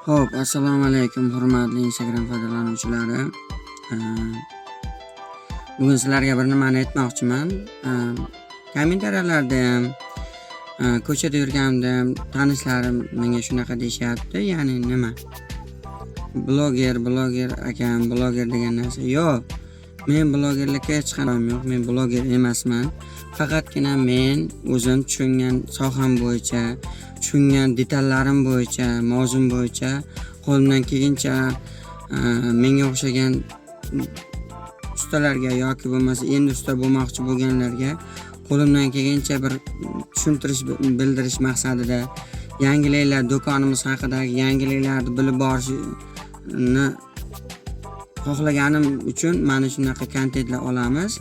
Xo'p, assalomu alaykum, hurmatli Instagram foydalanuvchilari. Bugun sizlarga bir nimani aytmoqchiman. Kommentariyalarda ham, ko'chada yurganimda ham tanishlarim menga shunaqa deyishyapti. Ya'ni nima? Bloger, bloger akam, bloger degan narsa. Yo'q. Men blogerlikka hech qanday yo'q. Men bloger emasman. Faqatgina men o'zim tushungan soham bo'yicha, tushungan detallarim bo'yicha, mavzum bo'yicha qo'limdan kelgancha menga o'xshagan ustalarga yoki bo'lmasa endi usta bo'lmoqchi bo'lganlarga qo'limdan kelgancha bir tushuntirish, bildirish maqsadida yangiliklar, do'konimiz haqidagi yangiliklarni bilib borishni xohlaganim uchun mana shunaqa kontentlar olamiz.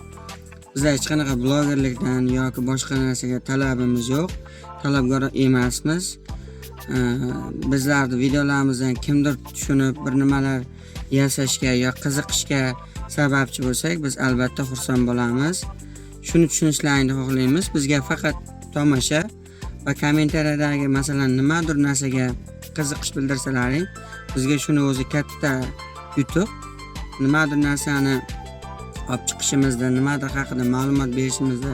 Bizlar hech qanaqa blogerlikdan yoki boshqa narsaga talabimiz yo'q. Talabgor emasmiz. Bizlarni videolarimizdan kimdir tushunib bir nimalar yasashga yo qiziqishga sababchi bo'lsak, biz albatta xursand bo'lamiz. Shuni tushunishlaringni xohlaymiz. Bizga faqat tomosha va kommentariyadagi, masalan, nimadir narsaga qiziqish bildirsalaring, bizga shuni o'zi katta yutuq. Nimadir narsani olib chiqishimizda, nimadir haqida ma'lumot berishimizda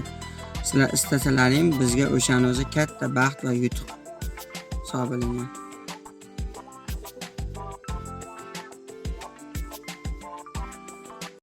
sizlar istasalaring, bizga o'shani o'zi katta baxt va yutuq hisoblanadi.